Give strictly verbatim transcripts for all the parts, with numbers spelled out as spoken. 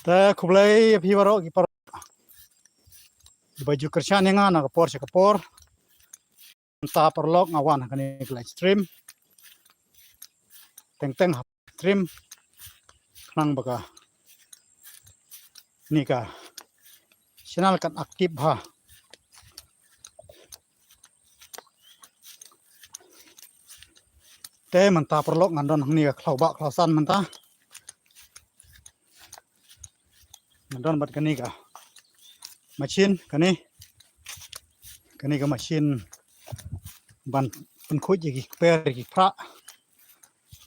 Te khublei ïa phi baroh ki paralok ba ju kyrshan ïa nga na ka por sha ka por. Mynta paralok nga wan ha kane ka live stream. Teng teng ha stream. Khnang ba kane ka channel kan active ha. Te mynta paralok ngan don hangne ka khlaw ba khlaw san mynta. Ngan don bad kane ka machine kane. Kane ka machine ban pynkhuid ïa ki kper ïa ki phra.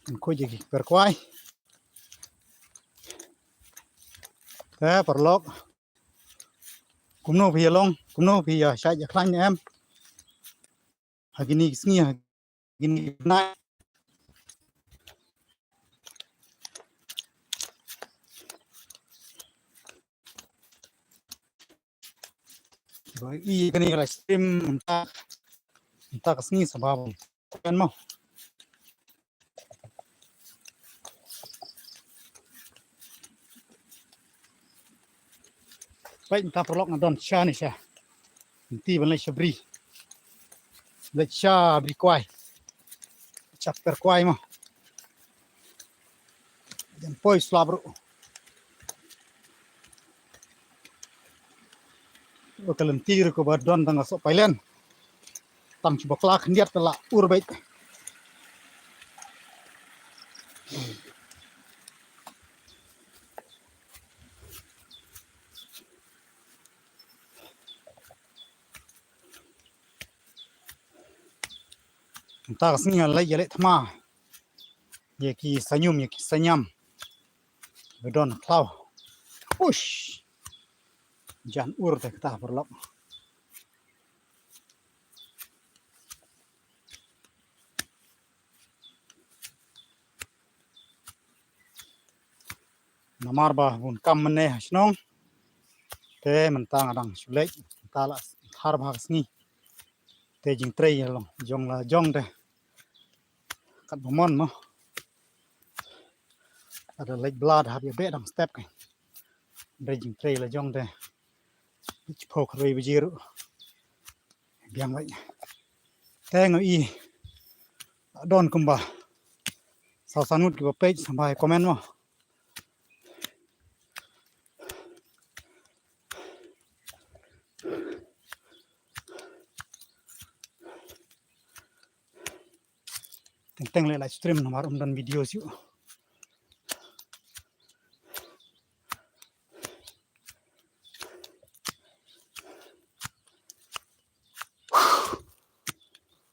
Pynkhuid ïa ki kper kwai. Te paralok. Kumno phi ïa long, kumno phi ïa shait ïa khlaiñ em. Ha kine ki sngi, ha kine ki bnai. Ba i kane ka live stream mynta, mynta ka sngi sa ba ban mo. Peit mynta paralok nga don sha ne sha. Mynta ban leit sha bri. Leit sha bri kwai. Sha kper kwai mo. Jan poi slap ruh. Ka lynti ruh kaba don tang ka soh pailen. Tang shu bakla khyndiat ka la ur beit. Mynta ka sngi nga leit ïaleh thma ïa ki sanium ïa ki saniam. Ba don khlaw. Ush. Jan ur te kata paralok. Namar ba bun kam mynne ha shnong. Te mynta nga dang shu leit mynta la thar bha ka sngi. Te jingtrei la long jong la jong te. Kat ba mon mo. Ada leit blad hap ïa beh dang step kan. Dei jingtrei la jong te. Chiphew kharwei baje ruh. Biang leit. Te nga i don kumba saw san ngut kiba peit sa ba comment mo. Teng teng leh live stream namar um don video shuh.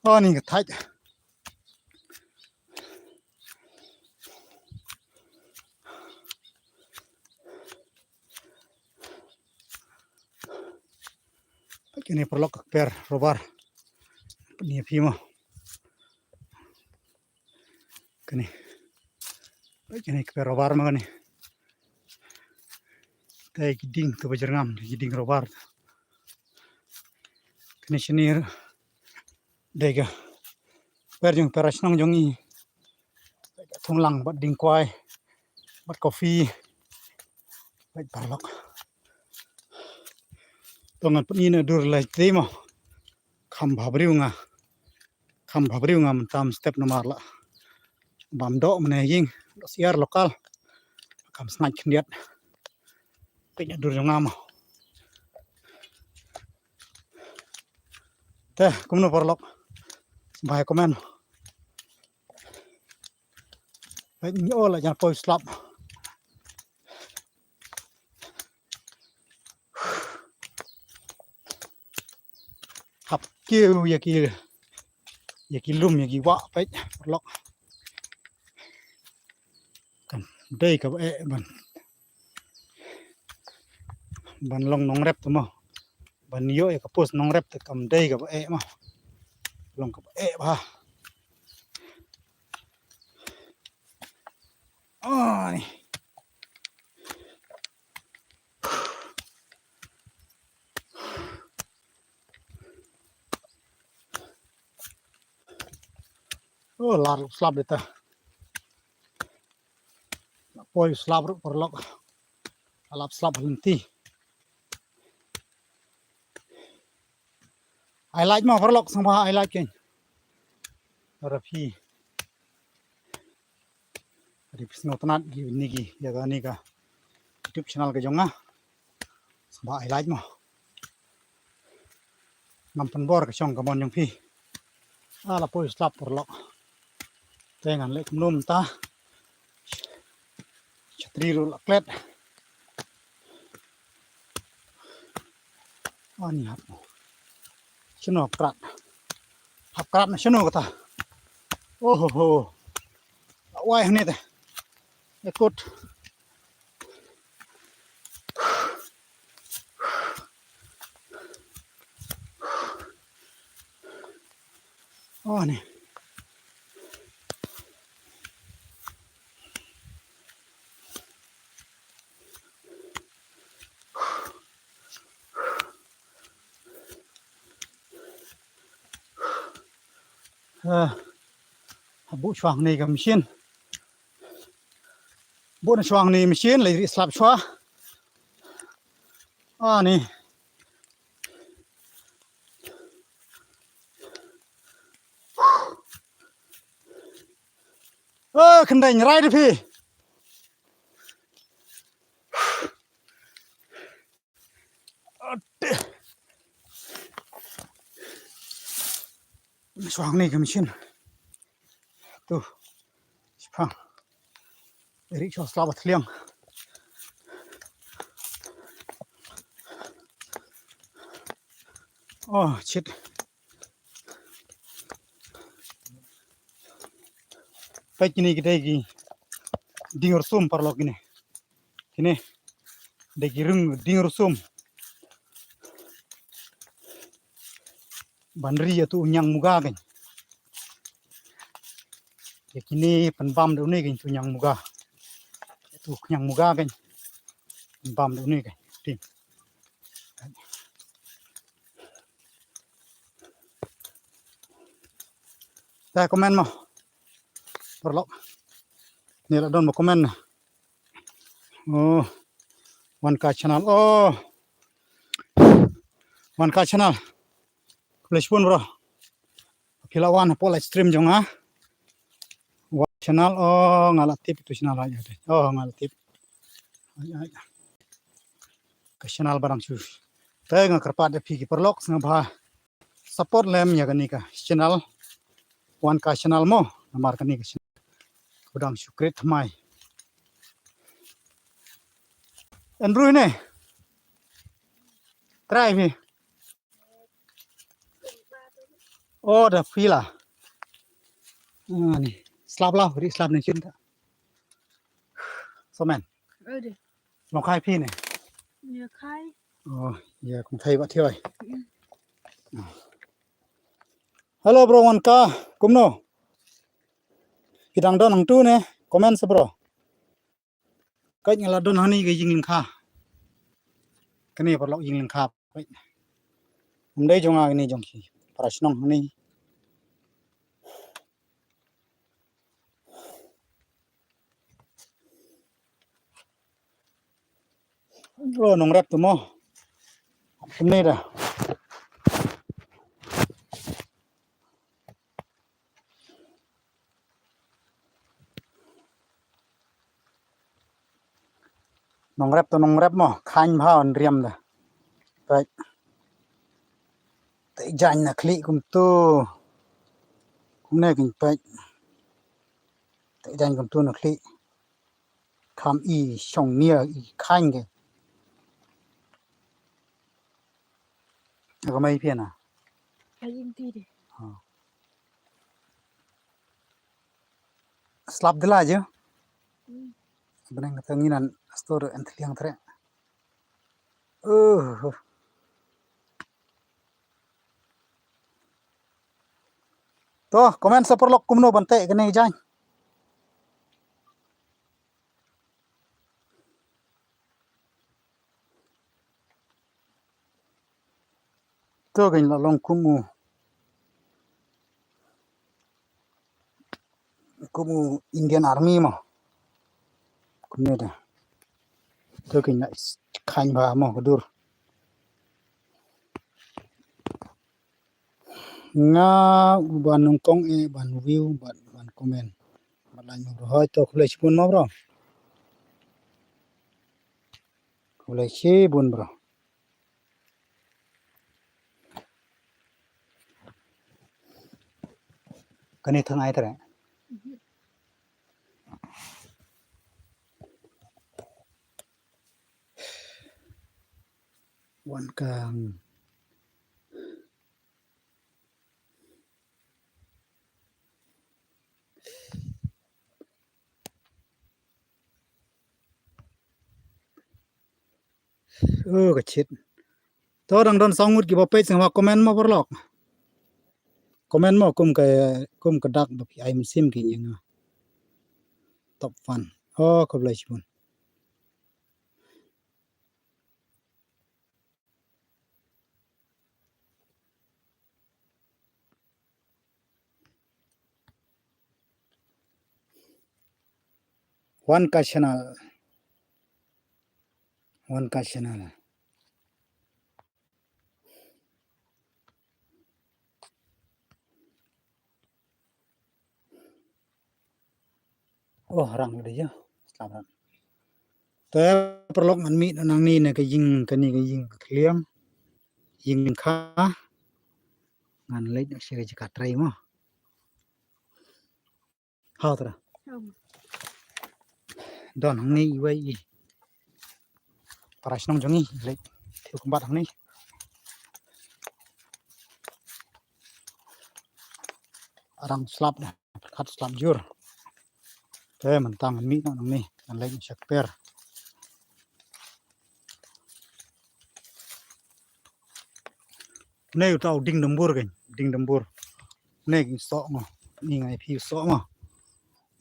Oh, ni ka thait. Kine paralok ka kper rubber. Ni phi mo. Kane. Kane ka kper rubber ma kane. Te ki ding to ba jyrngam ki ding rubber. Kane shane dei ka kper jong kper shnong jong ngi. Thung lang bad ding kwai bad coffee. Bad paralok. To ngan pyni na dur lai te mo. Kham bha briew nga. Kham bha briew nga mynta step namar la bam doh mynne ïing doh siar local. Kham sngaid khyndiat. Peit ïa dur jong nga mo. Te kumno paralok. Bha ïa comment. Peit ni ol la jan poi slap. Hap kiew ïa ki ïa ki lum ïa ki wah peit paralok. Kam dei kaba eh ban ban long nongrep te mo. Ban ïoh ïa ka post nongrep te kam dei kaba eh mo. Long kaba eh bha. Oh, ni. Oh, lar slap dita. Poi slap ruh paralok. Alap slap ha lynti. Ai like mo paralok, sngewbha ai like kein. Para phi. Ri phi sngewtynnat ïa kane ka YouTube channel ka jong nga, sngewbha ai like mo. Ngam pynbor ka shong ka mon jong phi. Ah, la poi slap paralok. Te ngan leh kumno mynta. Shatri ruh la klet. Ani hap. Shano hap krat? Hap krat na shano kata? Oh ho ho. Wai hane te. Ekut. Oh, ni. Ah, ha buh shuwa hangne ka machine. Buh na shuwa hangne machine, la ri slap shuwa. Ah, ni. Ah, khyndai rai da phi. Shuwa hangne ka machine. Tu. Shipang. Ri shuwa slap ba thliang. Oh, shit. Peit kine ki dei ki dieng rsum paralok kine. Kine dei ki rung dieng rsum. Ban ri ïa tu u ñiang muga kein. Ïa kine pynbam da une kein tu ñiang muga. Tu ñiang muga kein. Pynbam da une kein. Ting. Te comment mo. Paralok. Ni la don mo comment na. Oh. Wan ka channel. Oh. Wan ka channel. Khublei shibun bro. Phi la wan hapoh live stream jong nga. Wan channel, oh, nga la tip tu channel ai ai. Oh, nga la tip. Ai ai. Ka channel ba dang shu. Te nga kyrpad ïa phi ki paralok sngewbha support lem ïa kane ka channel. Wan ka channel mo, namar kane ka channel. Ka dang shu create thymmai. Andrew ne. Try phi. Oh, da phi la. Ah, ni. Slap la, ri slap ne chin ta. So man. Ade. Long khai phi ne. Ïa khai. Oh, ïa kong thai ba thioi. Hello bro, wan ka kumno? Ki dang don hangtu ne, comment sa bro. Kait nga la don hani ka ïing lyngkha. Kane paralok ïing lyngkha. Kait. Ym dei jong nga, kane jong ki para shnong hani. Lo nongrep tu mo. Kumne da. Nongrep to nongrep mo, khang bha un riam da. Peit. Te jaiñ na khlieh kumtu. Kumne kin peit. Te jaiñ kumtu na khlieh. Kham i shong nia i khang ke. Ka mai phi na. Ka ïing ti de. Ha. Slap de la je. Hmm. Beneng kata ngi nan store en thliang tre. Uh. To, comment sa paralok kumno ban teh kane jaiñ. To kein la long kum u, kum u Indian Army mo. Kumne da. To kin na khan ba mo ka dur. Nga u ban nyngkong eh ban view bad ban comment. Bad like mo bro. Hoi to khublei shibun mo bro. Khublei shibun bro. Kane thang ai tare. Wan kang. Oh, ka chit. To dang don saw ngut kiba peit sngewbha comment mo paralok. Comment mo kum ka, kum ka dak ba phi ai mynsiem ki ïing. Top fan. Oh, khublei shibun. Wan ka channel. Wan ka channel. Oh, rang dei ïa. Selamat. Te paralok ngan mih nangne na ka ïing kane ka ïing ka thliang. Ïing ka. Ngan leit na sha ka jaka trei mo. Hau tara. Hau. Don hangne iwei i. Para shnong jong ngi leit. Thiew kumbat hangne. Arang slap dah. Khat slap jur. Te mynta ngan mih nangne. Ngan leit sha kper. Une uta u ding dambur kan, ding dambur. Une ki soh mo. Ni ngai phi soh mo.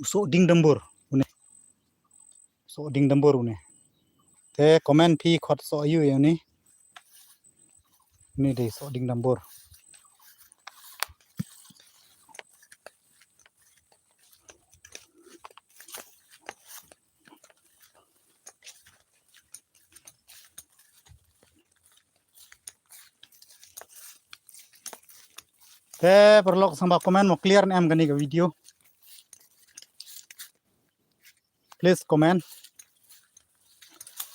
U soh ding dambur. Une. Soh ding dambur une. Te comment phi khot soh ïu ïa une. Une dei soh ding dambur. Te paralok sngewbha comment mo clear ne em kane ka video. Please comment.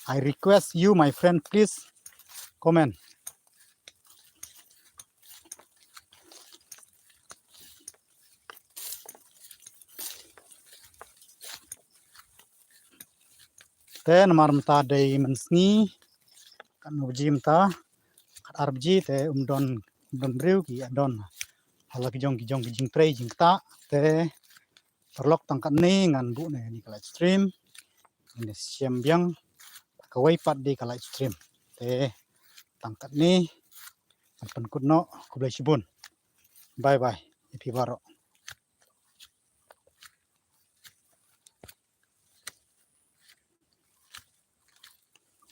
I request you, my friend, please comment. Te namar mynta dei mynsngi, katno baji mynta, kat ar baji te um don, um don briew ki ïa don. Hala ki jong ki jong ki jingtrei jingktah te paralok tang katne ngan buh ne kane ka live stream. Ngin ïa shem biang kawei pat de ka live stream. Te tang katne ngan pynkut noh, khublei shibun. Bye bye ïa phi baroh.